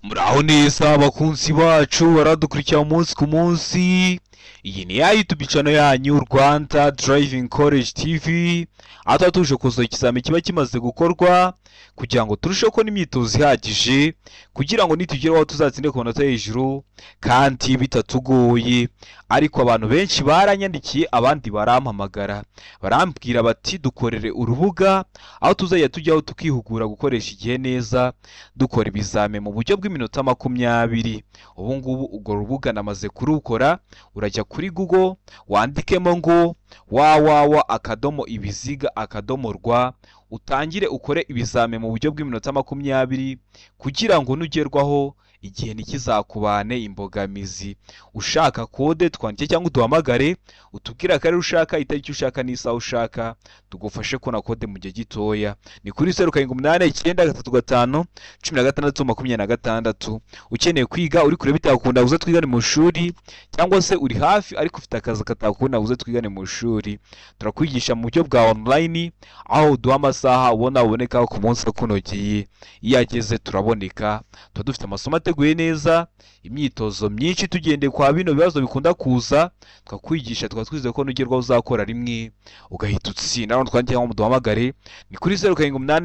Muraho neza abakunzi bacu baradukurikira umunsi ku munsi. Iyi ni ya YouTube channel yanyu Rwanda Driving College TV, aho tuba tuje kuzoza ikizami kiba kimaze gukorwa kugira ngo turusheho kubona imyitozo ihagije, kugira ngo nitugeraho tuzatsinde ku manota hejuru kandi bitatugoye. Ariko abantu benshi baranyandikiye, abandi barampamagara, barambwira bati dukorere urubuga aho tuzajya tujyaho tukihugura gukoresha igihe neza, dukora ibizame mu buryo bw'iminota 20. Ubu ngubu urwo rubuga namaze kurukora. Urajya kuri Google wandikemo ngo www.ibiziga.rwa, utangire ukore ibizame mu buryo bw'iminota 20 kugira ngo nugerwaho igihe ntikizakubane imbogamizi. Ushaka kode twandike cyangwa uduhamagare utubwire akarere ushaka, itariki ushaka n'isaha ushaka, tugufashe kubona kode mu gihe gitoya. Ni kuri 0 7 8 9 3 5 16 26. Ukeneye kwiga uri kure bitakunda uze twigane mu shuri, cyangwa se uri hafi ariko ufite akazi katakunda uze twigane mu shuri. Turakwigisha mu buryo bwa online, aho uduha amasaha ubona uboneka ku munsi akunogeye. Iyo ageze turaboneka, tuba dufite amasomo ateguye neza, imyitozo myinshi tugendeye kwa bino bibazo bikunda kuza, tukakwigisha tukaba twizeye ko nugerwaho uzakora rimwe ugahita utsinda. Hano twandike cyangwa muduhamagare ni kuri 0 7 8 9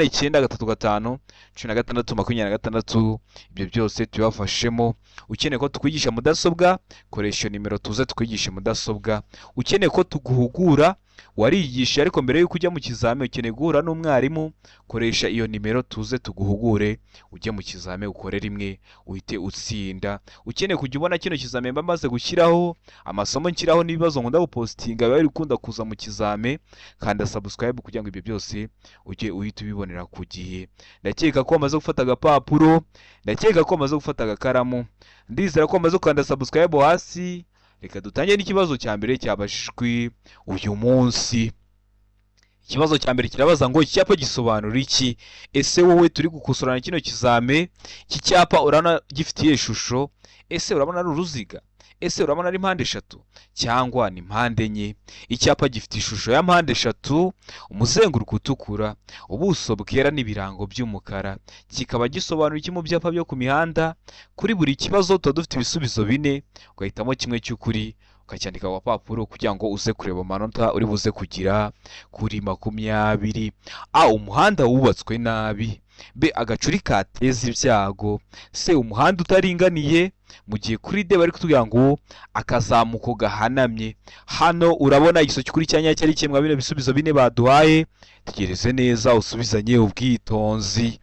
3 5 16 26. Ibyo byose tubafashemo. Ukeneye ko tukwigisha mudasobwa, koresha nimero tuze tukwigishe mudasobwa. Ukeneye ko tuguhugura, wariyigisha ariko mbere yuko ujya mu kizame ukeneye guhura n'umwarimu, koresha iyo nimero tuze tuguhugure ujye mu kizame ukore rimwe uhite utsinda. Ukeneye kujya ubona kino kizame mba maze gushyiraho amasomo nshyiraho n'ibibazo nkunda gupostinga biba bikunda kuza mu kizame, kanda subscribe kugira ngo ibyo byose ujye uhita ubibonera ku gihe. Ndakeka ko wamaze gufata agapapuro, ndakeka ko wamaze gufata agakaramu, ndizera ko wamaze gukanda subscribe hasi. Reka dutangire n'ikibazo cya mbere cyabajijwe uyu munsi. Ikibazo cya mbere kirabaza ngo iki cyapa gisobanura iki? Ese wowe turi gukosorana kino kizame, iki cyapa urabona gifitiye ishusho? Ese urabona ari uruziga? Ese urabona ari mpande eshatu cyangwa ni mpande enye? Icyapa gifite ishusho ya mpande eshatu, umuzenguruko utukura, ubuso bwera n'ibirango by'umukara. Kikaba gisobanura iki mu byapa byo ku mihanda? Kuri buri kibazo tuba dufite ibisubizo bine, ugahitamo kimwe cy'ukuri ukacyandika ku gapapuro kugira ngo uze kureba amanota uri buze kugira kuri 20. A. Umuhanda wubatswe nabi. B. Agacuri kateza ibyago. C. Umuhanda utaringaniye. Mu gihe kuri D bari kutubwira ngo akazamuko gahanamye. Hano urabona igiso cy'ukuri cya nyacyo ari kimwe bino bisubizo bine baduhaye. Tegereze neza usubizanye ubwitonzi.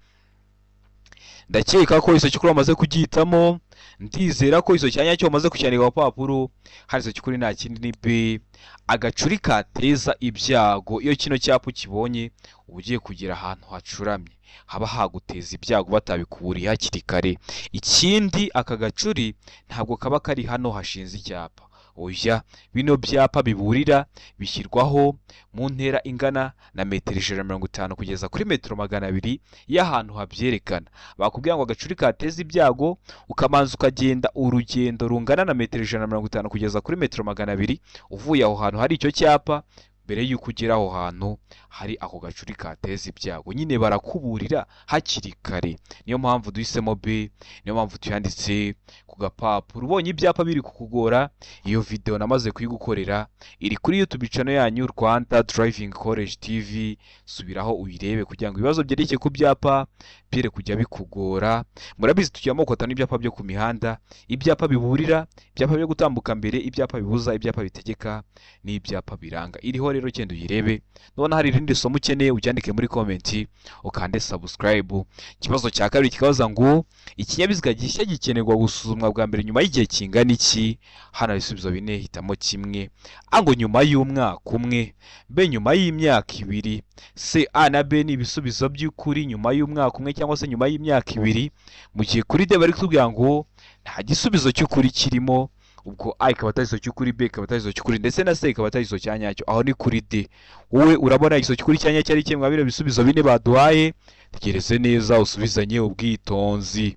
Ndakeka ko igiso cy'ukuri wamaze kugihitamo, ndizera ko igiso cya nyacyo wamaze kucyandika ku papuro. Hari igiso cy'ukuri nta kindi ni B, agacuri kateza ibyago. Iyo kino cyapa ukibonye uba ugiye kugera ahantu hacuramye haba haguteza ibyago batabikuburiye hakiri kare. Ikindi, aka gacuri ntabwo kaba kari hano hashinze icyapa. Oya, bino byapa biburira bishyirwaho mu ntera ingana na metero 150 kugeza kuri metero 200 y'ahantu habyerekana. Bakubwira ngo agacuri kateza ibyago, ukamanza ukagenda urugendo rungana na metero 150 kugeza kuri metero 200 uvuye aho hantu hari icyo cyapa, mbere yuko ugera aho hantu hari ako gacuri kateza ibyago. Nyine barakuburira hakiri kare. Niyo mpamvu duhisemo B, niyo mpamvu tuyanditse ku gapapuro. Ubonye ibyapa biri kukugora, iyo video namaze kuyigukorera iri kuri YouTube channel yanyu Rwanda Driving College TV, subiraho uyirebe kugira ngo ibibazo byerekeye ku byapa byere kujya bikugora. Murabizi tugira amoko atanu y'ibyapa byo ku mihanda: ibyapa biburira, ibyapa byo gutambuka mbere, ibyapa bibuza, ibyapa bitegeka n'ibyapa biranga. Iriho rero genda uyirebe. Nubona hari irindi somo ukeneye ubyandike muri comment, ukande subscribe. Ikibazo cya kabiri kikabaza ngo ikinyabiziga gishya gikenerwa gusuzumwa bwa mbere nyuma y'igihe kingana iki? Hano ibisubizo bine, hitamo kimwe. A ngo nyuma y'umwaka umwe, B nyuma y'imyaka ibiri, C A na B ni ibisubizo by'ukuri nyuma y'umwaka umwe cyangwa se nyuma y'imyaka ibiri. Mu gihe kuri D bari kutubwira ngo nta gisubizo cy'ukuri kirimo, ubwo A ikaba atari igiso cy'ukuri, B ikaba atari igiso cy'ukuri, ndetse na C ikaba atari igiso cya nyacyo. Aho ni kuri D. Wowe urabona igiso cy'ukuri cya nyacyo ari kimwe bino bisubizo bine baduhaye. Tegereze neza usubizanye ubwitonzi.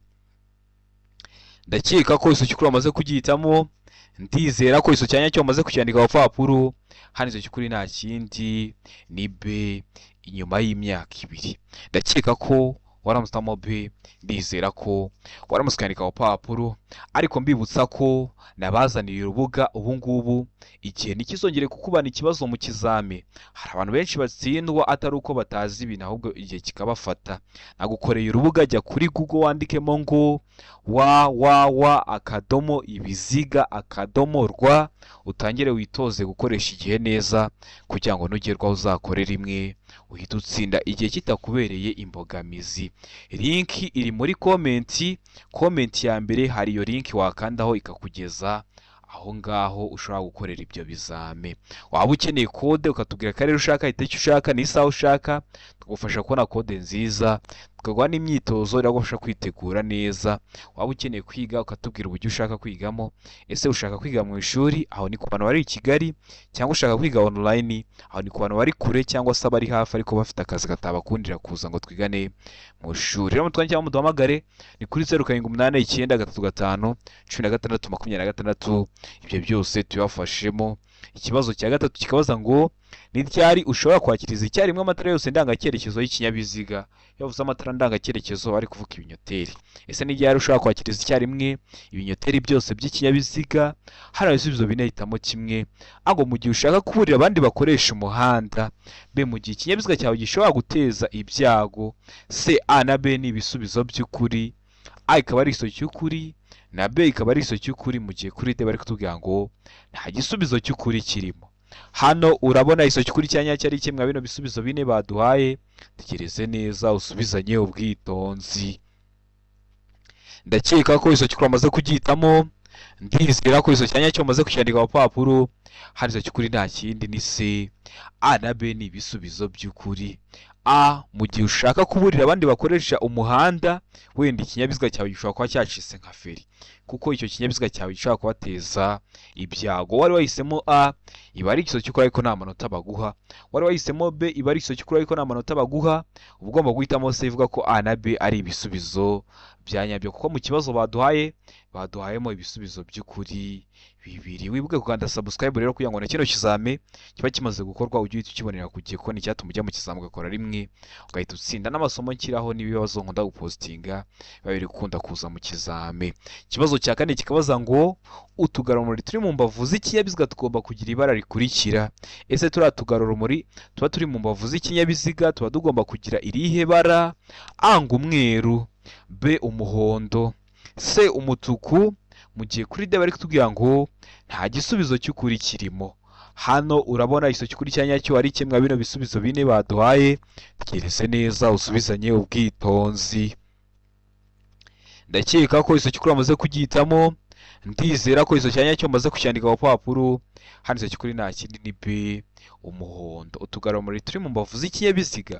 Ndakeka ko igiso cy'ukuri wamaze kugihitamo, ndizera ko igiso cya nyacyo wamaze kucyandika ku gapapuro. Hano igiso cy'ukuri nta kindi ni B, inyuma y'imyaka ibiri. Ndakeka ko waramutse uhitamo B, ndizera ko waramutse ukandika ku papuro. Ariko mbibutsa ko nabazaniye urubuga ubu ngubu, igihe ntikizongere kukubana ikibazo mu kizami. Hari abantu benshi batsindwa atari uko batazi ibintu, ahubwo igihe kikabafata. Nagukoreye urubuga, jya kuri Google wandikemo ngo www.ibiziga.rw, utangire witoze gukoresha igihe neza kugira ngo nugerwaho uzakore rimwe uhite utsinda igihe kitakubereye imbogamizi. Link iri muri comment, comment ya mbere hari iyo link wakandaho ikakugeza aho ngaho ushobora gukorera ibyo bizame. Waba ukeneye kode ukatubwira akarere ushaka, itariki ushaka n'isaha ushaka, tugufasha kubona kode nziza, tukaguha n'imyitozo iragufasha kwitegura neza. Waba ukeneye kwiga ukatubwira uburyo ushaka kwigamo, ese ushaka kwiga mu ishuri, aho ni ku bantu bari i Kigali, cyangwa ushaka kwiga online, aho ni ku bantu bari kure cyangwa se abari hafi ariko bafite akazi katabakundira kuza ngo twigane mu ishuri. Rero mutwandikire cyangwa muduhamagare ni kuri 0789 35 16 26, ibyo byose tubafashemo. Ikibazo cya gatatu kikabaza ngo ni ryari ushobora kwakiriza icyarimwe amatara yose ndangacyerekezo y'ikinyabiziga? Iyo bavuze amatara ndangacyerekezo bari kuvuga ibinyoteri. Ese ni ryari ushobora kwakiriza icyarimwe ibinyoteri byose by'ikinyabiziga? Hano ibisubizo bine, hitamo kimwe. A ngo mu gihe ushaka kuburira abandi bakoresha umuhanda, B mu gihe ikinyabiziga cyawe gishobora guteza ibyago, C A na B ni ibisubizo by'ukuri, A ikaba ari igisubizo cy'ukuri na B ikaba ari igisubizo cy'ukuri, mu gihe kuri D bari kutubwira ngo nta gisubizo cy'ukuri kirimo. Hano urabona igisubizo cy'ukuri cya nyacyo ari kimwe bino bisubizo bine baduhaye. Tekereze neza usubizanye ubwitonzi. Ndakeka ko igisubizo cy'ukuri wamaze kugihitamo, ndizera ko igisubizo cya nyacyo wamaze kucyandika ku papuro. Hano igisubizo cy'ukuri nta kindi ni C, A na B ni ibisubizo by'ukuri. A mu gihe ushaka kuburira abandi bakoresha umuhanda, wenda ikinyabiziga cyawe gishobora kuba cyacitse nka feri, kuko icyo kinyabiziga cyawe gishobora kubateza ibyago. Wari wahisemo A iba ari igisubizo cy'ukuri ariko nta manota baguha, wari wahisemo B iba ari igisubizo cy'ukuri ariko nta manota baguha. Uba ugomba guhitamo C ivuga ko A na B ari ibisubizo bya nyabyo, kuko mu kibazo baduhaye baduhayemo ibisubizo by'ukuri bibiri. Wibuke gukanda subscribe rero kugira ngo na kino kizame kiba kimaze gukorwa ujye uhita ukibonera ku gihe, kuko ni icyatuma ujya mu kizame ugakora rimwe ugahita utsinda. N'amasomo nshyiraho n'ibibazo nkunda gupostinga biba biri gukunda kuza mu kizame. Ikibazo cya kane kikabaza ngo utugarurumuri turi mu mbavu z'ikinyabiziga tugomba kugira ibara rikurikira. Ese turiya tugarurumuri tuba turi mu mbavu z'ikinyabiziga tuba tugomba kugira irihe bara? A ngo umweru, B umuhondo, C umutuku, mu gihe kuri D bari kutubwira ngo nta gisubizo cy'ukuri kirimo. Hano urabona igisubizo cy'ukuri cya nyacyo ari kimwe bino bisubizo bine baduhaye. Tekereze neza usubizanye ubwitonzi. Ndakeka ko igisubizo cy'ukuri wamaze kugihitamo, ndizera ko igisubizo cya nyacyo wamaze kucyandika ku papuro. Hano igisubizo cy'ukuri nta kindi ni B umuhondo. Utugarurumuri turi mu mbavu z'ikinyabiziga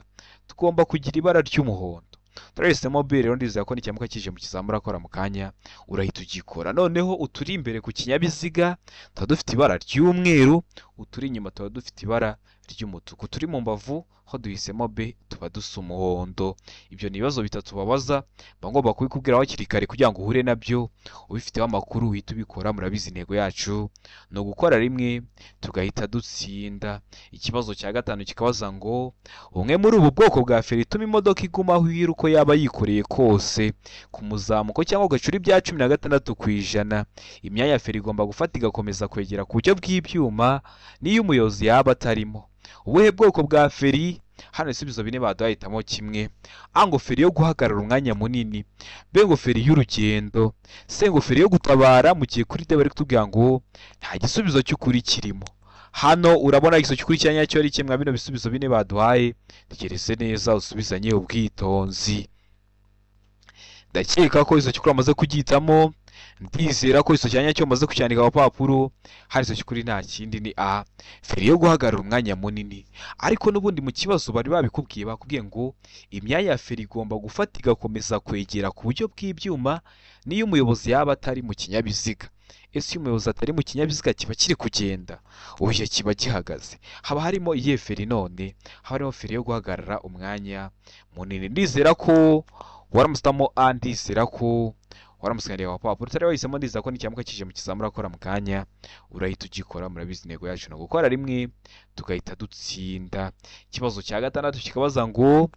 tugomba kugira ibara ry'umuhondo. Turahisemo B rero, ndizera ko nicyamuka kije mu kizamura urakora mu kanya urahita ugikora. Noneho uturi imbere ku kinyabiziga tuba dufite ibara ry'umweru, uturi inyuma tuba dufite ibara ry'umutuku, turi mu mbavu ho duhisemo B tuba dusa umuhondo. Ibyo ni ibibazo bitatu babaza, mba ngomba kubikubwira hakiri kare kugira ngo uhure nabyo ubifiteho amakuru uhite ubikora. Murabizi intego yacu ni ugukora rimwe tugahita dutsinda. Ikibazo cya gatanu kikabaza ngo bumwe muri ubu bwoko bwa feri ituma imodoka iguma aho iri uko yaba yikoreye kose ku muzamuko cyangwa gacuri bya 16%, imyanya ya feri igomba gufata igakomeza kwegera ku buryo bw'ibyuma n'iyo umuyobozi yaba atarimo. Ubuhe bwoko bwa feri? Hano ibisubizo bine baduhaye, hitamo kimwe. A ngo feri yo guhagarara umwanya munini, B ngo feri y'urugendo, C ngo feri yo gutabara, mu gihe kuri D bari kutubwira ngo nta gisubizo cy'ukuri kirimo. Hano urabona igisubizo cy'ukuri cya nyacyo ari kimwe bino bisubizo bine baduhaye. Tekereze neza usubizanye ubwitonzi. Ndakeka ko igisubizo cy'ukuri wamaze kugihitamo, ndizera ko igisubizo cya nyacyo wamaze kucyandika ku papuro. Hano igisubizo cy'ukuri nta kindi ni A feri yo guhagarara umwanya munini. Ariko n'ubundi mu kibazo bari babikubwiye, bakubwiye ngo imyanya ya feri igomba gufata igakomeza kwegera ku buryo bw'ibyuma n'iyo umuyobozi yaba atari mu kinyabiziga. Ese iyo umuyobozi atari mu kinyabiziga kiba kiri kugenda? Oya, kiba gihagaze. Haba harimo iyihe feri none? Haba harimo feri yo guhagarara umwanya munini. Ndizera ko Waramusitamo A, ndizera ko waramusikaniye wa papuro utari wahisemo, ndizera ko nicyamuka kije mu kizamura akora mu kanya urahita ugikora. Murabizi intego yacu ni gukora rimwe tugahita dutsinda. Ikibazo cya gatandatu kikabaza ngo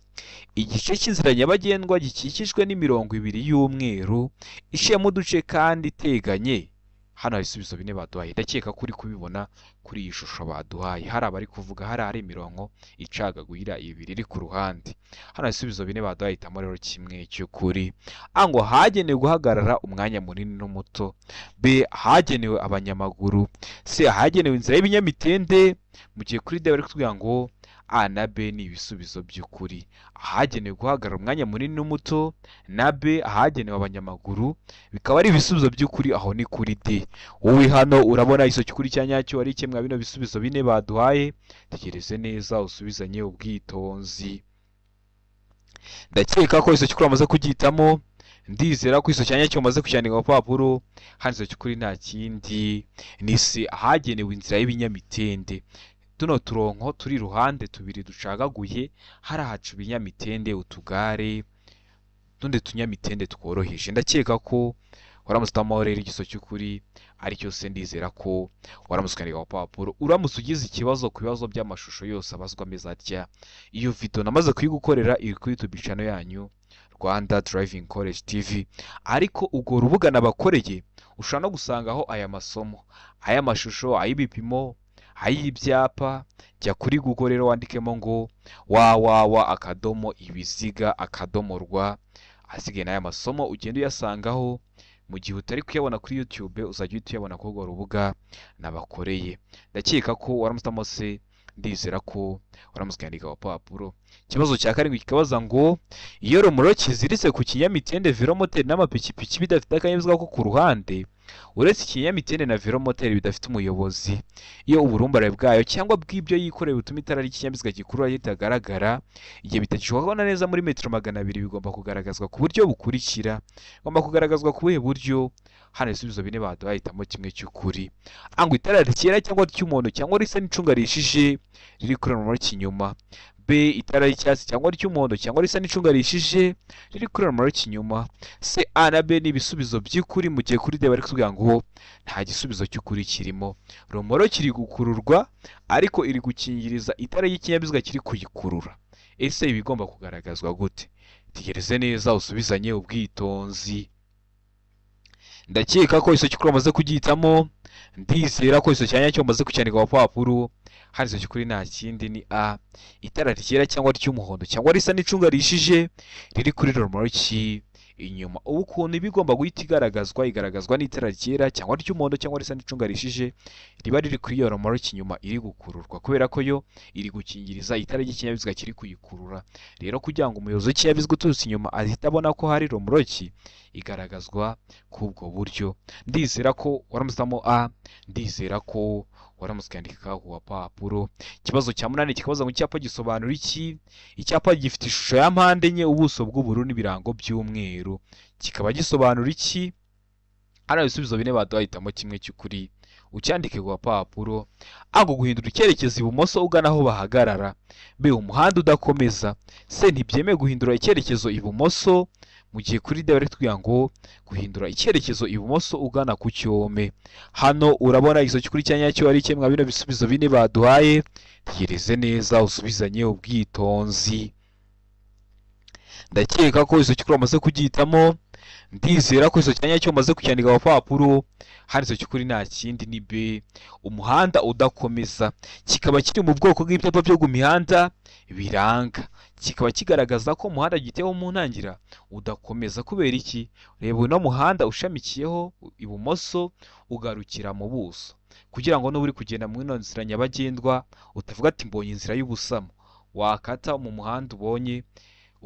igice cy'inzira nyabagendwa gikikijwe n'imirongo ibiri y'umweru iciyemo uduce kandi iteganye. Hano hari ibisubizo bine baduhaye, ndakeka ko uri kubibona kuri iyi shusho baduhaye. Hari abari kuvuga hari imirongo icagaguye ibiri iri ku ruhande. Hano hari ibisubizo bine baduhaye, hitamo rero kimwe cy'ukuri. A ngo hagenewe guhagarara umwanya munini n'umuto, B hagenewe abanyamaguru, C hagenewe inzira y'ibinyamitende, mu gihe kuri D bari kutubwira ngo A na B ni ibisubizo by'ukuri. Ahagenewe guhagarara umwanya munini n'umuto na B ahagenewe abanyamaguru bikaba ari ibisubizo by'ukuri, aho ni kuri D. Wowe hano urabona iso cy'ukuri cya nyacyo ari kimwe bino bisubizo bine baduhaye. Tegereze neza usubizanye ubwitonzi. Ndakeka ko iso cy'ukuri amaze kugihitamo, ndizera ko iso cya nyacyo umaze kucyandika ku papuro. Hano iso cy'ukuri nta kindi ni C ahagenewe inzira y'ibinyamitende. Tuno turonko turi iruhande tubiri ducagaguye, hari ahaca ibinyamitende, utugare, utundi tunyamitende tworoheje. Ndakeka ko waramusitamo rero igiso cy'ukuri ari cyose, ndizera ko waramusikaniye wa papuro. Uramutse ugize ikibazo ku bibazo by'amashusho yose abazwa ameze atya, iyo video namaze kuyigukorera iri kuri YouTube channel yanyu Rwanda Driving College TV. Ariko ubwo rubuga nabakoreye ushobora no gusangaho aya masomo, aya mashusho, ay'ibipimo, ay'ibyapa. Jya kuri Google rero wandikemo ngo www.ibiziga.rwa, asigaye n'aya masomo ugenda uyasangaho. Mu gihe utari kuyabona kuri YouTube uzajya uhita uyabona kuri urwo rubuga nabakoreye. Ndakeka ko waramusitamo se, ndizera ko waramusikandika wa papuro. Ikibazo cya karindwi kikabaza ngo iyo romoroki ziritse ku kinyamitende, velomoteri n'amapikipiki bidafite akanyabiziga ko ku ruhande, uretse ikinyamitende na velomoteri bidafite umuyobozi, iyo uburumbarare bwayo cyangwa bw'ibyo yikoreye butuma itara ry'ikinyabiziga gikurura ritagaragara, igihe bitakishoboka kubona neza muri metero 200, bigomba kugaragazwa ku buryo bukurikira. Bigomba kugaragazwa ku buhe buryo? Hano ibisubizo bine baduhaye, hitamo kimwe cy'ukuri. A ngo itara ryera cyangwa ry'umuhondo cyangwa risa n'icunga rishije riri kuri romoroki inyuma, B itara ry'icyatsi cyangwa ry'umuhondo cyangwa risa n'icunga rishije riri kuri romoroki inyuma, C A na B ni ibisubizo by'ukuri, mu gihe kuri D bari kutubwira ngo nta gisubizo cy'ukuri kirimo. Romoroki iri gukururwa ariko iri gukingiriza itara ry'ikinyabiziga kiri kuyikurura. Ese ibigomba kugaragazwa gute? Tegereze neza usubizanye ubwitonzi. Ndakeka ko iso cy'ukuri wamaze kugihitamo, ndizera ko iso cya nyacyo umaze kucyandika ku papuro. Hano iso cy'ukuri nta kindi ni A itara ryera cyangwa ry'umuhondo cyangwa risa n'icunga rishije riri kuri romoroki inyuma. Ubu ukuntu iba igomba guhita igaragazwa, igaragazwa n'itara ryera cyangwa ry'umuhondo cyangwa risa n'icunga rishije riba riri kuri iyo romoroki inyuma iri gukururwa, kubera ko yo iri gukingiriza itara ry'ikinyabiziga kiri kuyikurura. Rero kugira ngo umuyobozi w'ikinyabiziga uturutse inyuma ahite abona ko hari romoroki, igaragazwa k'ubwo buryo. Ndizera ko waramusitamo A, ndizera ko waramusikandika ku papuro. Ikibazo cya munani kikabaza ngo icyapa gisobanura iki? Icyapa gifite ishusho ya mpande enye, ubuso bw'ubururu n'ibirango by'umweru, kikaba gisobanura iki? Hano ibisubizo bine baduhaye, hitamo kimwe cy'ukuri ucyandike ku papuro. A ngo guhindura icyerekezo ibumoso ugana aho bahagarara, B umuhanda udakomeza, C ntibyemewe guhindura icyerekezo ibumoso, mu gihe kuri D bari kutubwira ngo guhindura icyerekezo ibumoso ugana ku cyome. Hano urabona igiso cy'ukuri cya nyacyo ari kimwe bino bisubizo bine baduhaye. Tegereze neza usubizanye ubwitonzi. Ndakeka ko iso cy'ukuri wamaze kugihitamo, ndizera ko iso cya nyacyo umaze kucyandika ku papuro. Hano iso cy'ukuri nta kindi ni B umuhanda udakomeza, kikaba kiri mu bwoko bw'ibyapa byo ku mihanda biranga, kikaba kigaragaza ko umuhanda giteweho mu ntangira udakomeza. Kubera iki? Reba uno muhanda ushamikiyeho ibumoso ugarukira mu buso, kugira ngo nuba uri kugenda muri ino nzira nyabagendwa utavuga ati mbonye inzira y'ubusamo, wakata mu muhanda ubonye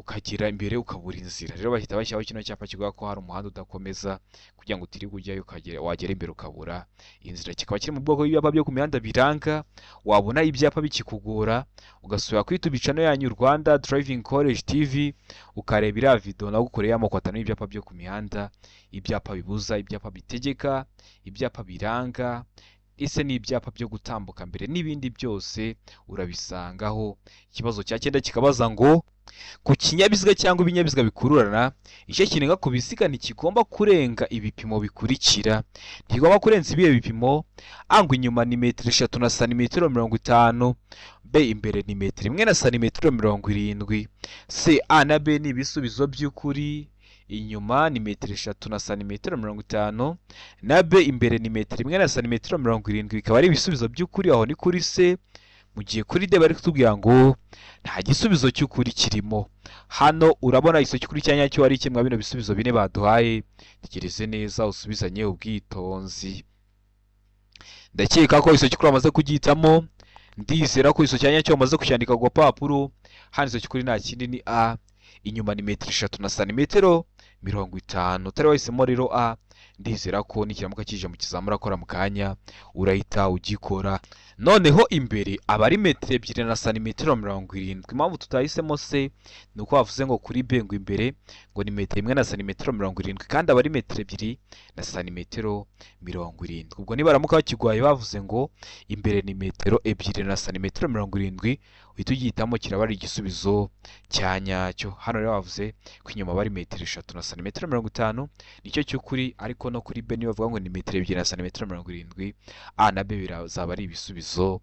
ukagera imbere ukabura inzira. Rero bahita bashyiraho kino cyapa kivuga ko hari umuhanda udakomeza, kugira ngo utirirwa ujyayo ukagera wagera imbere ukabura inzira. Kikaba kiri mu bwoko bw'ibyapa byo ku mihanda biranga. Wabona ibyapa bikikugora ugasubira kuri YouTube channel yanyu Rwanda Driving College TV, ukareba iriya video nagukoreye amoko atanu y'ibyapa byo ku mihanda: ibyapa bibuza, ibyapa bitegeka, ibyapa biranga, ese n'ibyapa byo gutambuka mbere n'ibindi byose urabisangaho. Ikibazo cya cyenda kikabaza ngo Ku kinyabiziga cyangwa ibinyabiziga bikururana, igice kirenga ku biziga ntikigomba kurenga ibipimo bikurikira. Ntigomba kurenza ibihe bipimo: A ngo inyuma ni metero 3 na santimetero 50, B imbere ni metero 1 na santimetero 70, C A na B ni ibisubizo by'ukuri, inyuma ni metero 3 na santimetero 50 na B imbere ni metero 1 na santimetero 70, bikaba ari ibisubizo by'ukuri. Aho ni kuri C. Mu gihe kuri D bari kutubwira ngo nta gisubizo cy'ukuri kirimo. Hano urabona igisubizo cy'ukuri cya nyacyo ari kimwe bino bisubizo bine baduhaye. Tekereze neza usubizanye ubwitonzi. Ndakeka ko igisubizo cy'ukuri wamaze kugihitamo, ndizera ko igisubizo cya nyacyo wamaze kucyandika ku gapapuro. Hano igisubizo cy'ukuri nta kindi ni A, inyuma ni metero 3 na santimetero 50. Utari wahisemo rero A, ndizera ko nikiramuka kije mu kizamura akora mu kanya urahita ugikora. Noneho imbere aba ari metero 2 na santimetero 70. Impamvu tutahisemo C ni uko bavuze ngo kuri B ngo imbere ngo ni metero 1 na santimetero 70, kandi aba ari metero 2 na santimetero 70. Ubwo nibaramuka bakigwaye bavuze ngo imbere ni metero 2 na santimetero 70, uhita ugihitamo kiraba ari igisubizo cya nyacyo. Hano rero bavuze ko inyuma aba ari metero 3 na santimetero 50, nicyo cy'ukuri. Ariko no kuri B niyo bavuga ngo ni metero 2 na santimetero 70, A na B birazaba ari ibisubizo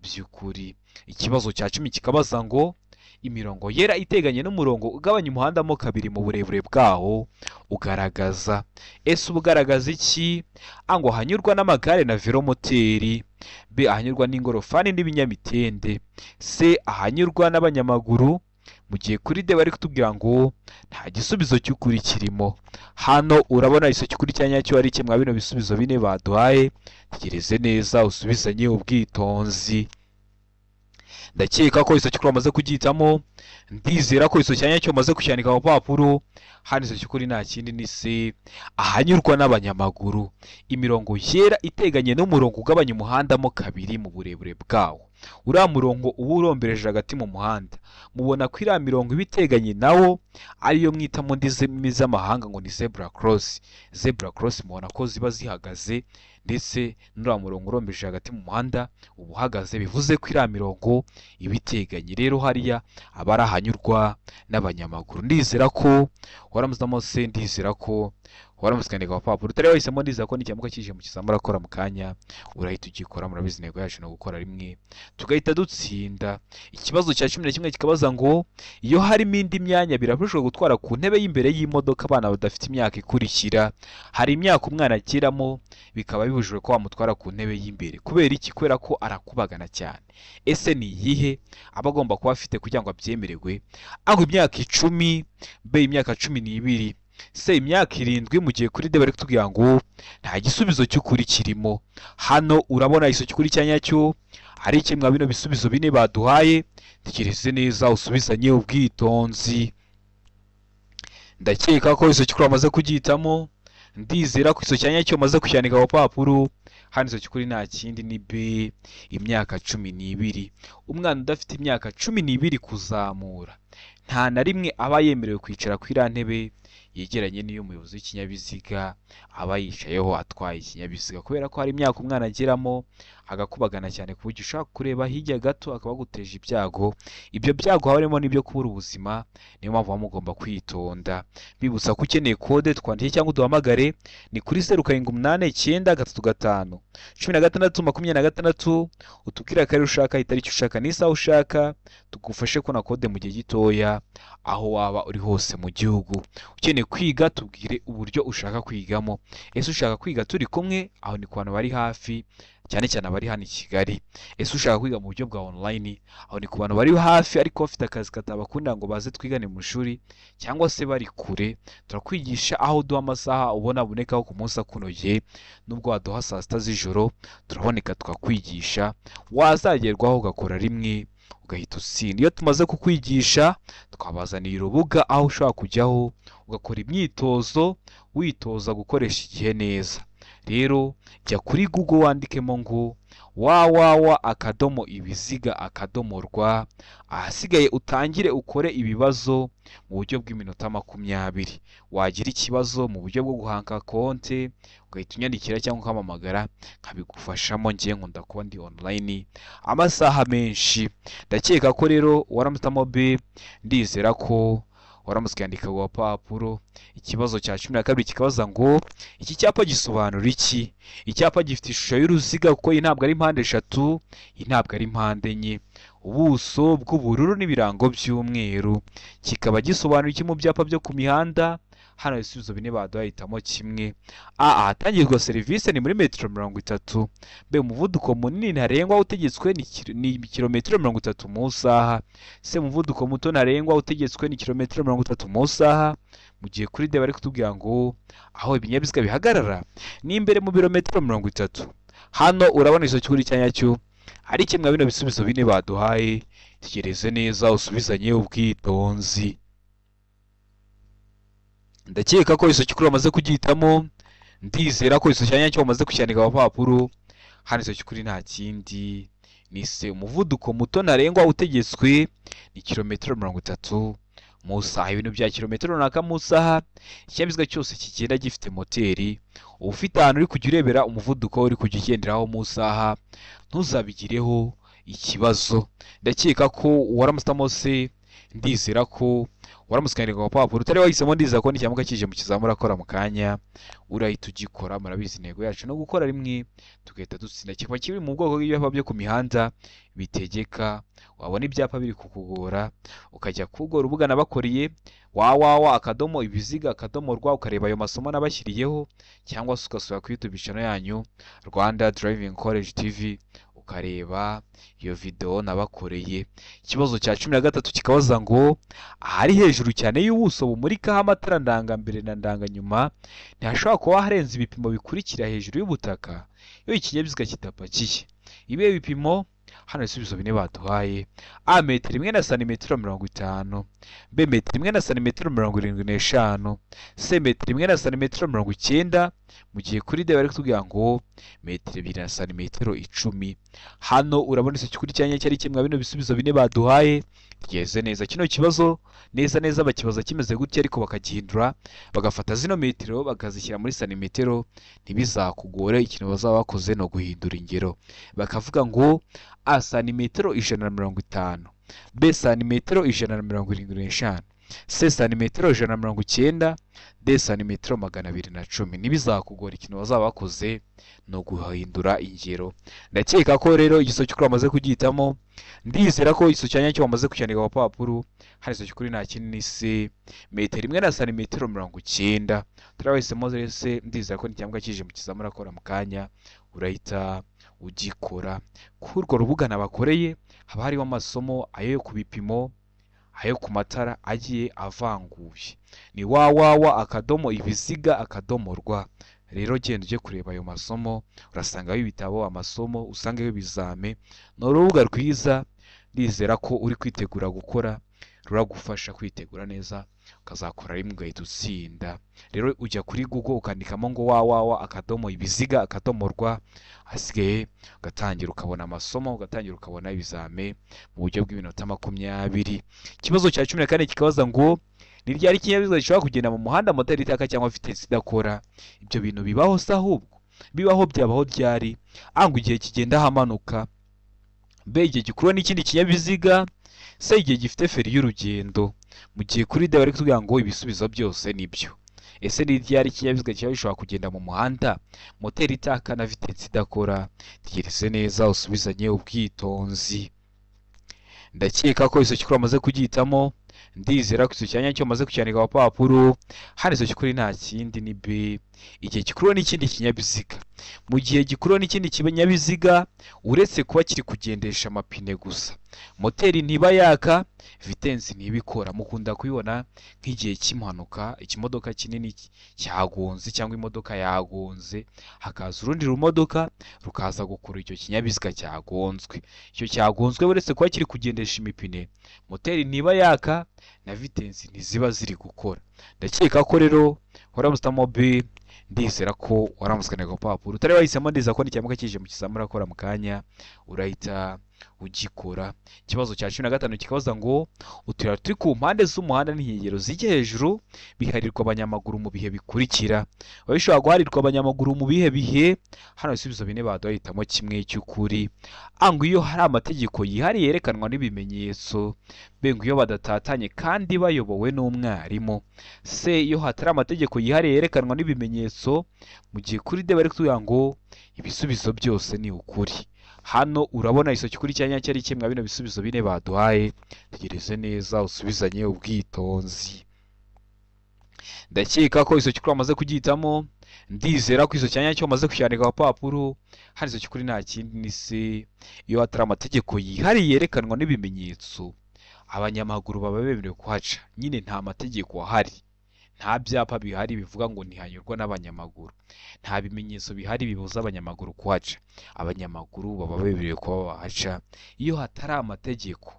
by'ukuri. Ikibazo cya 10 kikabaza ngo imirongo yera iteganye n'umurongo ugabanya umuhanda mo kabiri mu burebure bwawo ugaragaza. Ese uba ugaragaza iki? A ngo ahanyurwa n'amagare na velomoteri, B ahanyurwa n'ingorofani n'ibinyamitende, C ahanyurwa n'abanyamaguru. Mu gihe kuri D bari kutubwira ngo nta gisubizo cy'ukuri kirimo. Hano urabona igisubizo cy'ukuri cya nyacyo ari kimwe bino bisubizo bine baduhaye. Tegereze neza usubizanye ubwitonzi. Ndakeka ko igisubizo cy'ukuri wamaze kugihitamo, ndizera ko igisubizo cya nyacyo wamaze kucyandika ku papuro. Hano igisubizo cy'ukuri nta kindi ni C, ahanyurwa n'abanyamaguru. Imirongo yera iteganye n'umurongo ugabanya umuhanda mo kabiri mu burebure bwawo. Uriya murongo uba urombereje hagati mu muhanda, mubona ko iriya mirongo iba iteganye nawo ariyo mwita mu ndimi z'amahanga ngo ni zebra cross. Zebra cross mubona ko ziba zihagaze, ndetse n'uriya murongo urombereje hagati mu muhanda uba uhagaze, bivuze ko iriya mirongo iba iteganye. Rero hariya aba ari ahanyurwa n'abanyamaguru. Ndizera ko waramuzamo se, ndizera ko waramutse ukandika ku papuro. Utari wahisemo, ndizera ko nikiramuka kije mu kizamura akora mu kanya urahita ugikora. Murabizi intego yacu ni ugukora rimwe tugahita dutsinda. Ikibazo cya 11 kikabaza ngo iyo harimo indi myanya birabujijwe gutwara ku ntebe y'imbere y'imodoka abana badafite imyaka ikurikira. Hari imyaka umwana ageramo bikaba bibujijwe ko wamutwara ku ntebe y'imbere. Kubera iki? Kubera ko arakubagana cyane. Ese ni iyihe aba agomba kuba afite kugira ngo abyemererwe? A ngo imyaka 10, B imyaka 12, C imyaka 7. Mu gihe kuri D bari kutubwira ngo nta gisubizo cy'ukuri kirimo. Hano urabona igisubizo cy'ukuri cya nyacyo ari kimwe bino bisubizo bine baduhaye. Tekereze neza usubizanye ubwitonzi. Ndakeka ko igisubizo cy'ukuri wamaze kugihitamo, ndizera ko igisubizo cya nyacyo wamaze kucyandika ku papuro. Hano igisubizo cy'ukuri nta kindi ni B imyaka 12. Umwana udafite imyaka 12 kuzamura nta na rimwe aba yemerewe kwicara ku iriya ntebe yegeranye n'iy'umuyobozi w'ikinyabiziga aba yicayeho atwaye ikinyabiziga, kubera ko hari imyaka umwana ageramo agakubagana cyane ku buryo ushaka kureba hirya gato akaba aguteje ibyago. Ibyo byago haba harimo n'ibyo kubura ubuzima, niyo mpamvu muba mugomba kwitonda. Bibutsa ko ukeneye kode twandike cyangwa uduhamagare ni kuri 0 7 8 9 3 5 16 26, utubwire akarere ushaka, itariki ushaka n'isaha ushaka, tugufashe kubona kode mu gihe gitoya aho waba uri hose mu gihugu. Ukeneye kwiga tubwire uburyo ushaka kwigamo. Ese ushaka kwiga turi kumwe? Aho ni ku bantu bari hafi, cyane cyane abari hano i Kigali. Ese ushaka kwiga mu buryo bwa online? Aho ni ku bantu bari hafi ariko bafite akazi katabakundira ngo baze twigane mu ishuri, cyangwa se bari kure. Turakwigisha aho duha amasaha ubona abonekaho ku munsi akunogeye. Nubwo waduha saa 6 z'ijoro turaboneka tukakwigisha, wazagerwaho ugakora rimwe ugahita utsinda. Iyo tumaze kukwigisha twabazaniye urubuga aho ushobora kujyaho ugakora imyitozo witoza gukoresha igihe neza. Rero jya kuri Google wandikemo ngo www.ibiziga.rw, ahasigaye utangire ukore ibibazo mu buryo bw'iminota 20. Wagira ikibazo mu buryo bwo guhanga konte ugahita unyandikira cyangwa ukampamagara nkabigufashamo. Ngiye nkunda kuba ndi online amasaha menshi. Ndakeka ko rero waramutamo B, ndizera ko waramutse ukandika ku gapapuro. Ikibazo cya 12 kikabaza ngo iki cyapa gisobanura iki? Icyapa gifite ishusho y'uruziga kuko iyi ntabwo ari mpande eshatu, iyi ntabwo ari mpande enye, ubuso bw'ubururu n'ibirango by'umweru, kikaba gisobanura iki mu byapa byo ku mihanda? Hano ibisubizo bine baduhaye, hitamo kimwe. A, ahatangirwa serivisi ni muri metero 30. B, umuvuduko munini ntarengwa utegetswe ni kilometero 30 mu isaha. C, umuvuduko muto ntarengwa utegetswe ni kilometero 30 mu isaha. Mu gihe kuri D bari kutubwira ngo aho ibinyabiziga bihagarara ni imbere mu birometero 30. Hano urabona iso cy'ukuri cya nyacyo ari kimwe bino bisubizo bine baduhaye. Tegereze neza usubizanye ubwitonzi. Ndakeka ko iso cy'ukuri bamaze kugihitamo, ndizera ko iso cya nyacyo bamaze kucyandika ku papuro. Hano iso cy'ukuri nta kindi ni se, umuvuduko muto ntarengwa utegetswe ni kilometero 30 mu isaha. Ibintu bya kilometero runaka mu isaha, ikinyabiziga cyose kigenda gifite moteri, uba ufite ahantu uri kujya urebera umuvuduko uri kujya ugenderaho mu isaha, ntuzabigireho ikibazo. Ndakeka ko waramutse se, ndizera ko waramutse ukandika ku gapapuro. Utari wahisemo, ndizera ko nicyamuka kije mu kizamura akora mu kanya urahita ugikora. Murabizi intego yacu no gukora rimwe tugahita dutsinda. Kikaba kiri mu bwoko bw'ibyapa byo ku mihanda bitegeka. Wabona ibyapa biri kukugora ukajya kugora urubuga nabakoreye www.ibiziga.rw, ukareba ayo masomo nabashyiriyeho, cyangwa se ugasura kuri YouTube channel yanyu Rwanda Driving College TV ukareba iyo video nabakoreye. Ikibazo cya 13 kikabaza ngo ahari hejuru cyane y'ubuso bumurikaho amatara ndangambere na ndanganyuma ntihashobora kuba harenze ibipimo bikurikira hejuru y'ubutaka iyo ikinyabiziga kitapakiye. Ibihe bipimo? Hano ibisubizo bine baduhaye. A, metero 1 na santimetero 50, B, metero 1 na santimetero 75, C, metero 1 na santimetero 90, mu gihe kuri D bari kutubwira ngo metero 2 na santimetero 10. Hano urabona icyo cy'ukuri cya nyacyo ari kimwe bino bisubizo bine baduhaye. Tugeze neza kino kibazo neza neza bakibaza kimeze gutya, ariko bakagihindura bagafata zino metero bakazishyira muri santimetero. Ntibizakugore, ikintu bazaba bakoze no guhindura ingero, bakavuga ngo A, santimetero 150, B, santimetero 175, C, santimetero 190, D, santimetero 210. Ntibizakugora, ikintu bazaba bakoze no guhindura ingero. Ndakeka ko rero igiso cy'ukuri bamaze kugihitamo, ndizera ko igiso cya nyacyo bamaze kucyandika ku papuro. Hano igiso cy'ukuri nta kindi ni C, metero 1 na santimetero 90. Turabahisemo se, ndizera ko nicyamuka kije mu kizamura akora mu kanya urahita ugikora. Kuri urwo rubuga nabakoreye haba hariho amasomo ayo ku bipimo, ayo ku matara agiye avanguye. Ni www.ibiziga.rw. Rero genda ujye kureba ayo masomo, urasangaho ibitabo, amasomo, usangaho ibizame. Ni urubuga rwiza, ndizera ko uri kwitegura gukora ruragufasha kwitegura neza ukazakora rimwe ugahita utsinda. Rero ujya kuri Google ukandikamo ngo www.ibiziga.rw, hasigaye ugatangira ukabona amasomo, ugatangira ukabona ibizame mu buryo bw'iminota 20. Ikibazo cya 14 kikabaza ngo ni ryari ikinyabiziga gishobora kugenda mu muhanda moteri itaka cyangwa vitesi idakora? Ibyo bintu bibaho se? Ahubwo bibaho, byabaho ryari? A, ngo igihe kigenda hamanuka, B, igihe gikurura n'ikindi kinyabiziga, C, igihe gifite feri y'urugendo. Mu gihe kuri D bari kutubwira ngo ibisubizo byose nibyo. Ese ni ryari ikinyabiziga kiba gishobora kugenda mu muhanda moteri itaka na vitesi idakora? Tegereze neza usubizanye ubwitonzi. Ndakeka ko iso cy'ukuri bamaze kugihitamo, ndizera ko iso cya nyacyo bamaze kucyandika ku papuro. Hano iso cy'ukuri nta kindi ni B, igihe gikurura n'ikindi kinyabiziga. Mu gihe gikurura n'ikindi kinyabiziga, uretse kuba kiri kugendesha amapine gusa, moteri ntiba yaka, vitensi ntibikora. Mukunda kubibona nk'igihe cy'impanuka, ikimodoka kinini cyagonze cyangwa imodoka yagonze, hakaza urundi rumodoka rukaza gukura icyo kinyabiziga cyagonzwe. Icyo cyagonzwe uretse kuba kiri kugendesha imipine, moteri ntiba yaka na vitensi ntiziba ziri gukora. Ndakeka ko rero waramutse B, Ndizera ko waramusikaniye ku papuro utari wahisemo. Ndizera ko nicyamuka kije mu kizamini urakora mu kanya urahita ugikora. Ikibazo cya 15 kikabaza ngo utuyira turi ku mpande z'umuhanda n'inkengero zijya hejuru biharirwa abanyamaguru mu bihe bikurikira. Biba bishobora guharirwa abanyamaguru mu bihe bihe? Hano ibisubizo bine baduha, hitamo kimwe cy'ukuri. A ngo iyo hari amategeko yihariye yerekanwa n'ibimenyetso, B ngo iyo badatatanye kandi bayobowe n'umwarimu, C iyo hatari amategeko yihariye yerekanwa n'ibimenyetso, mu gihe kuri D bari kutubwira ngo ibisubizo byose ni ukuri. Hano urabona isoki kuri cya nyacyo ari kimwe bino bisubizo bine baduhaye. Tegereze neza usubizanye ubwitonzi. Ndakeka ko isoki kuri wamaze kugihitamo. Ndizera ko iso cyanya cyo wamaze kucyandika ku papuro. Hano isoki kuri nta kindi ni se iyo hatari amategeko yihariye yerekanwa n'ibimenyetso abanyamaguru baba bemerewe kuhaca. Nyine nta mategeko ahari, nta byapa bihari bivuga ngo ntihanyurwa n'abanyamaguru, nta bimenyetso bihari bibuza abanyamaguru kuhaca. Abanyamaguru baba bemerewe kuba bahaca iyo hatari amategeko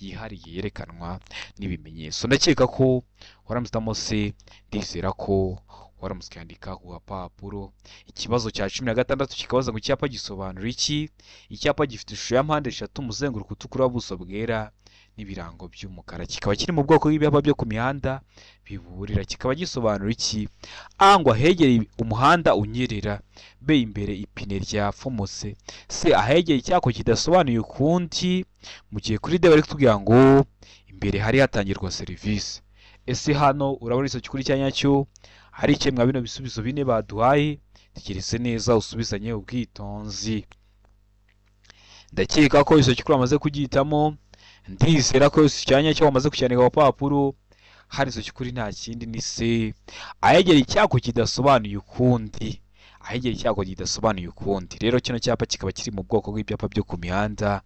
yihariye yerekanwa n'ibimenyetso. Ndakeka ko waramusitamo se, ndizera ko waramusikandika ku gapapuro. Ikibazo cya 16 kikabaza ngo icyapa gisobanura iki? Icyapa gifite ishusho ya mpande eshatu, umuzenguruko utukura, ubuso bwera n'ibirango by'umukara, kikaba kiri mu bwoko bw'ibyapa byo ku mihanda biburira, kikaba gisobanura iki? A ngo ahegereye umuhanda unyerera, B imbere ipine ryapfumutse, C ahegereye icyako kidasobanuye ukundi, mu gihe kuri D bari kutubwira ngo imbere hari hatangirwa serivisi. Ese hano urabona isoki kuri cya nyacyo hari ikemwa bino bisubizo bine baduhaye? Tegereze neza usubizanye ubwitonzi. Ndakeka ko isoki kuri wamaze kugihitamo. Ndizera ko icyanya cyo wamaze kucyandika ku papuro. Hari isoki kuri nta kindi ni se ahegera icyako kidasobanuye ukundi, ahegera icyago kidasobanuye ukundi. Rero kino cyapa kikaba kiri mu bwoko bw'ibyapa byo ku mihanda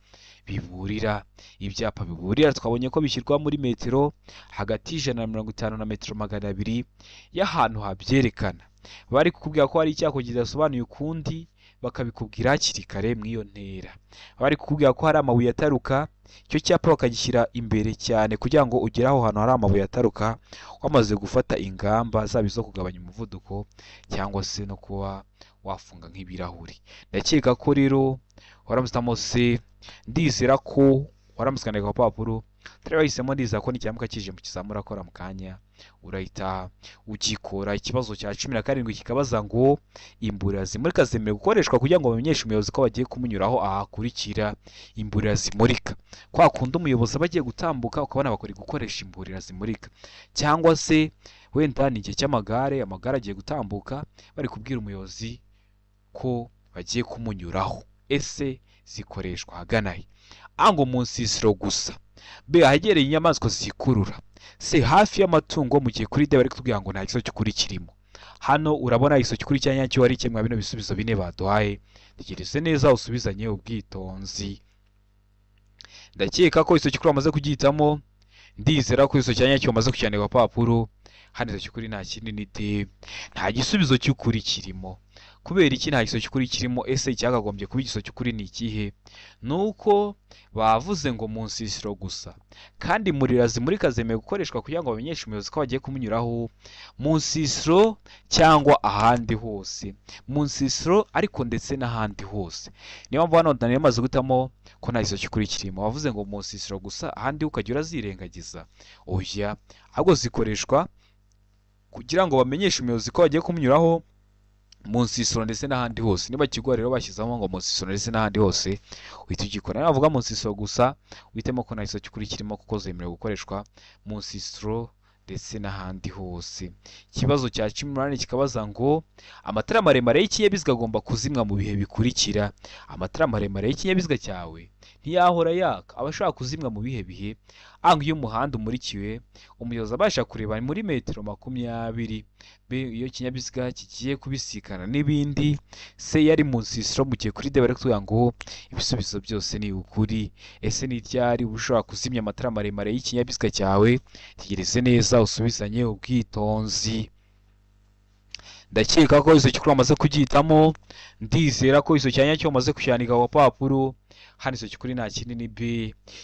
biburira. Ibyapa biburira twabonye ko bishyirwa muri metero hagati y'150 na metero 200 y'ahantu habyerekana. Bari kukubwira ko hari icyago kidasobanuye ukundi bakabikubwira hakiri kare mu iyo ntera. Bari kukubwira ko hari amabuye ataruka, icyo cyapa bakagishyira imbere cyane kugira ngo ugere aho hantu hari amabuye ataruka wamaze gufata ingamba zaba izo kugabanya umuvuduko cyangwa se no kuba wafunga nk'ibirahuri. Ndakeka ko rero waramusitamo se, ndizera ko waramusikaniye ku papuro utari wahisemo. Ndizera ko nicyamuka kije mu kizamura akora mu kanya urahita ugikora. Ikibazo cya 17 kikabaza ngo imburira zimurika zemerewe gukoreshwa kugira ngo bamenyeshe umuyobozi ko bagiye kumunyuraho ahakurikira. Imburira zimurika kwa kundi umuyobozi aba agiye gutambuka ukabona bakora gukoresha imburira zimurika, cyangwa se wenda ni igihe cy'amagare, amagare agiye gutambuka bari kubwira umuyobozi ko bagiye kumunyuraho. Ese zikoreshwa ahagana he? A ngo mu nsisiro gusa, B ahegereye inyamaswa zikurura, C hafi y'amatungo, mu gihe kuri D bari kutubwira ngo nta gisozi cy'ukuri kirimo. Hano urabona isoki kuri cya nyacyo ari kimwe bino bisubizo bine baduhaye. Tegereze neza usubizanye ubwitonzi. Ndakeka ko isoki kuri wamaze kugihitamo. Ndizera ko isoki nyacyo wamaze kucyandika ku papuro. Hano isoki kuri nta kindi ni D, nta gisubizo cy'ukuri kirimo. Kubera iki nta gisozi cy'ukuri kirimo? Ese icyakagombye kuba igisozi cy'ukuri ni ikihe? Nuko bavuze ngo mu nsisiro gusa, kandi imurira zimurika zemewe gukoreshwa kugira ngo bamenyeshe umuyobozi ko bagiye kumunyuraho mu nsisiro cyangwa ahandi hose. Mu nsisiro ariko ndetse n'ahandi hose. Niyo mpamvu hano Daniel amaze guhitamo ko nta gisozi cy'ukuri kirimo. Bavuze ngo mu nsisiro gusa, ahandi ukajya urazirengagiza. Oya, ahubwo zikoreshwa kugira ngo bamenyeshe umuyobozi ko bagiye kumunyuraho mu nsisiro ndetse n'ahandi hose. Niba kigwa rero bashyizemo ngo mu nsisiro ndetse n'ahandi hose uhita ugikora. Niba bavuga mu nsisiro gusa uhitemo ko nta gisozi cy'ukuri kirimo kuko zemerewe gukoreshwa mu nsisiro ndetse n'ahandi hose. Ikibazo cya 18 kikabaza ngo amatara maremare y'ikinyabiziga agomba kuzimwa mu bihe bikurikira. Amatara maremare y'ikinyabiziga cyawe ntiyahora yaka, aba ashobora kuzimwa mu bihe bihe. A ngo iyo umuhanda umurikiwe umuyobozi abasha kureba muri metero 20, B iyo ikinyabiziga kigiye kubisikana n'ibindi, C yari mu nsisiro, mu gihe kuri D bari kutubwira ngo ibisubizo byose ni ukuri. Ese ni ryari ushobora kuzimya amatara maremare y'ikinyabiziga cyawe? Tegereze neza usubizanye ubwitonzi. Ndakeka ko isoki kuri wamaze kugihitamo. Ndizera ko isoki nyacyo wamaze kucyandika ku papuro. Hano icyo cy'ukuri nta kindi ni B.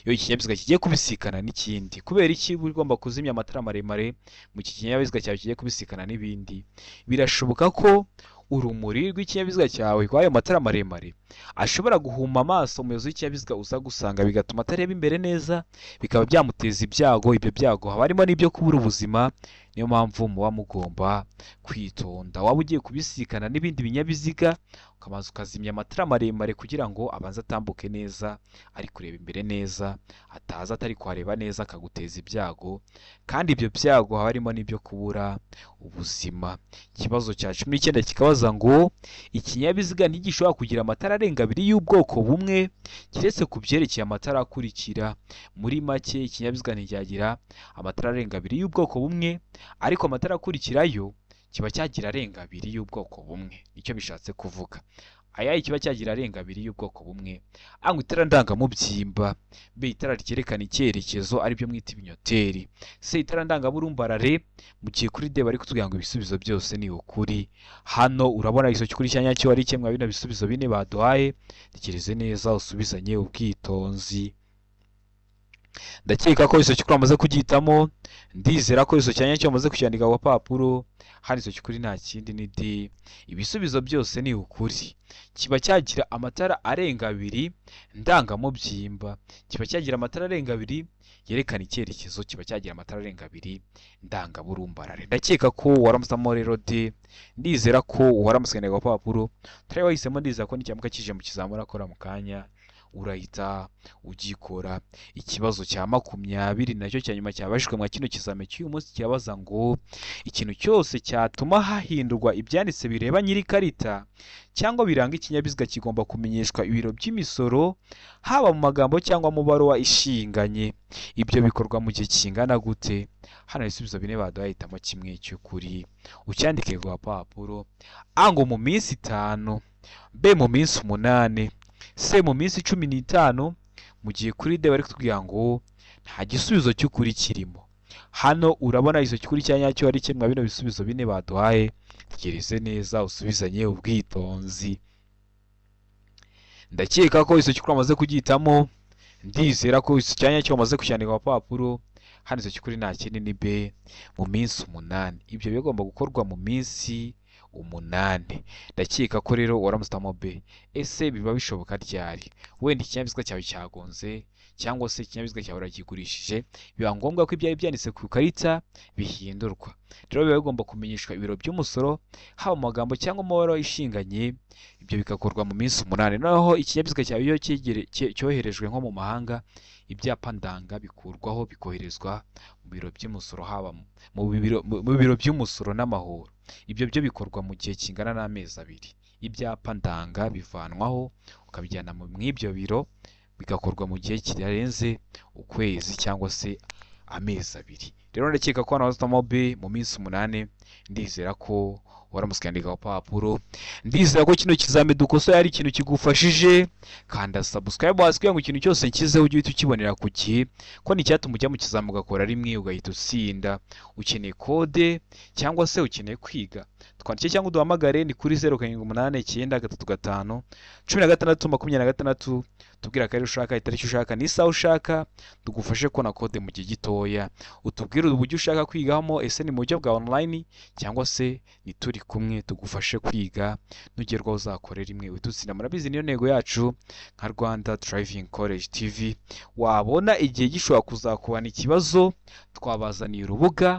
Iyo ikinyabiziga kigiye kubisikana n'ikindi, kubera iki uba ugomba kuzimya amatara maremare mu kinyabiziga cyawe kigiye kubisikana n'ibindi? Birashoboka ko urumuri rw'ikinyabiziga cyawe kw'ayo matara maremare ashobora guhuma amaso umuyobozi w'ikinyabiziga uza gusanga, bigatuma atareba imbere neza, bikaba byamuteza ibyago. Ibyo byago haba harimo n'ibyo kubura ubuzima. Niyo mpamvu muba mugomba kwitonda. Waba ugiye kubisikana n'ibindi binyabiziga, ukabanza ukazimya amatara maremare kugira ngo abanze atambuke neza, ari kureba imbere neza, ataza atari kuhareba neza akaguteza ibyago, kandi ibyo byago haba harimo n'ibyo kubura ubuzima. Ikibazo cya 19 kikabaza ngo ikinyabiziga ntigishobora kugira amatara arenga abiri y'ubwoko bumwe keretse ku byerekeye amatara akurikira. Muri make, ikinyabiziga nticyagira amatara arenga abiri y'ubwoko bumwe, ariko amatara akurikirayo kiba cyagira arenga abiri y'ubwoko bumwe. Nicyo bishatse kuvuga. Aya kiba cyagira arenga abiri y'ubwoko bumwe. A ngo itara ndangamubyimba, B itara ryerekana icyerekezo aribyo mwita ibinyoteri, C itara ndangaburumbarare, mu gihe kuri D bari kutubwira ngo ibisubizo byose ni ukuri. Hano urabona igiso cy'ukuri cya nyacyo ari kimwe bino bisubizo bine baduhaye. Tekereze neza usubizanye ubwitonzi. Ndakeka ko igiso cy'ukuri wamaze kugihitamo, ndizera ko igiso cya nyacyo wamaze kucyandika ku gapapuro. Hano igiso cy'ukuri nta kindi ni D. Ibisubizo byose ni ukuri. Kiba cyagira amatara arenga abiri ndangamubyimba, kiba cyagira amatara arenga abiri yerekana icyerekezo, kiba cyagira amatara arenga abiri ndangaburumbarare. Ndakeka ko waramusamo rero D. Ndizera ko waramuswe ku gapapuro. Utari wahisemo, ndizera ko nicyamuka kije mu kizamura akora mu kanya urahita ugikora. Ikibazo cya 20 nacyo cya nyuma cyabajijwe mwa kino kizame cy'uyu munsi kirabaza ngo ikintu cyose cyatuma hahindurwa ibyanditse bireba nyir'ikarita cyangwa biranga ikinyabiziga kigomba kumenyeshwa ibiro by'imisoro, haba mu magambo cyangwa mu baruwa ishinganye. Ibyo bikorwa mu gihe kingana gute? Hano ibisubizo bine baduhaye, hitamo kimwe cy'ukuri ucyandike ku gapapuro. A ngo mu minsi 5, B mu minsi 8, C mu minsi 15, mu gihe kuri D bari kutubwira ngo nta gisubizo cy'ukuri kirimo. Hano urabona igiso cy'ukuri cya nyacyo ari kimwe bino bisubizo bine baduhaye. Tekereze neza usubizanye ubwitonzi. Ndakeka ko igiso cy'ukuri wamaze kugihitamo, ndizera ko igiso cya nyacyo wamaze kucyandika ku gapapuro. Hano igiso cy'ukuri nta kindi ni B mu minsi 8. Ibyo bigomba gukorwa mu minsi 8. Ndakeka ko rero waramusitamo B. Ese biba bishoboka ryari? Wenda ikinyabiziga cyawe cyagonze cyangwa se ikinyabiziga cyawe urakigurishije, biba ngombwa ko ibyari byanditse ku ikarita bihindurwa. Rero biba bigomba kumenyeshwa ibiro by'umusoro, haba mu magambo cyangwa mu mabaruwa ishinganye. Ibyo bigakorwa mu minsi 8. Noneho ikinyabiziga cyawe iyo cyoherejwe nko mu mahanga, ibyapa ndanga bikurwaho bikoherezwa mu biro by'umusoro, haba mu biro by'umusoro n'amahoro. Ibyo byo bikorwa mu gihe kingana n'amezi 2. Ibyapa ndanga bivanwaho ukabijyana mu ibyo biro, bigakorwa mu gihe kitarenze ukwezi cyangwa se amezi 2. Rero ndakeka ko hano wazitamo B mu minsi 8. Ndizera ko waramuswe yandika ku gapapuro. Ndizera ko kino kizame dukosoye ari ikintu kigufashije. Kanda subscribe hasi kugira ngo ikintu cyose nshyizeho ujye uhita ukibonera ku gihe, ko ni icyatuma ujya mu kizame ugakora rimwe ugahita utsinda. Ukeneye kode cyangwa se ukeneye kwiga, twandike cyangwa uduhamagare ni kuri 0 7 8 9 3 5 16 26. Tubwira akarere ushaka, itariki ushaka n'isaha ushaka, tugufashe kubona kode mu gihe gitoya. Utubwire uburyo ushaka kwigamo, ese ni mu buryo bwa online cyangwa se ni turi kumwe tugufashe kwiga, nugerwaho uzakore rimwe ututsinda. Murabizi niyo ntego yacu nka Rwanda Driving College TV. Wabona igihe gishobora kuzakubana ikibazo, twabazaniye urubuga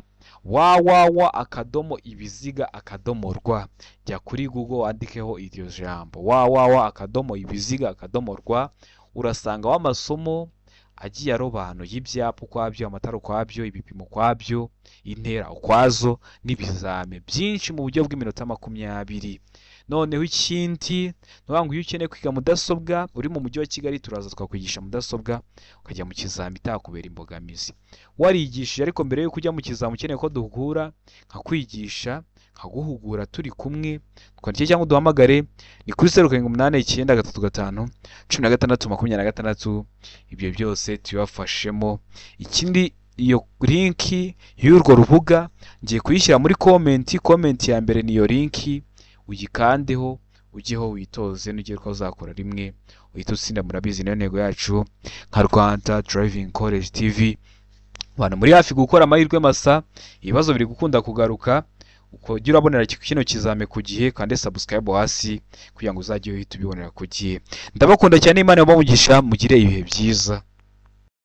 www.ibiziga.rwa. Jya kuri Google wandikeho iryo jambo www.ibiziga.rwa, urasanga w'amasomo agiye arobanuye ibyapa ukwabyo, amatara ukwabyo, ibipimo ukwabyo, intera ukwazo n'ibizame byinshi mu buryo bw'iminota 20. Noneho ikindi ni ngo iyo ukeneye kwiga mudasobwa uri mu mujyi wa Kigali, turaza twakwigisha mudasobwa ukajya mu kizami itakubera imbogamizi. Warigishije ariko mbere yuko ujya mu kizami ukeneye ko duhugura, nkakwigisha nkaguhugura turi kumwe, twandike cyangwa uduhamagare ni kuri 0 7 8 9 3 5 16 26. Ibyo byose tubafashemo. Ikindi, iyo linki y'urwo rubuga ngiye kuyishyira muri comment. Comment ya mbere niyo linki, uyikandeho Ujyeho witoze, nugerwaho uzakora rimwe uhita utsinda. Murabizi, niyo ntego yacu nka Rwanda Driving College TV. Abantu muri hafi gukora amahirwe masa, ibibazo biri gukunda kugaruka, ukajya urabonera kino kizame ku gihe, kandi subscribe hasi kugira ngo uzajye uhita ubibonera ku gihe. Ndabakunda cyane, Imana ibahe umugisha, mugire ibihe byiza.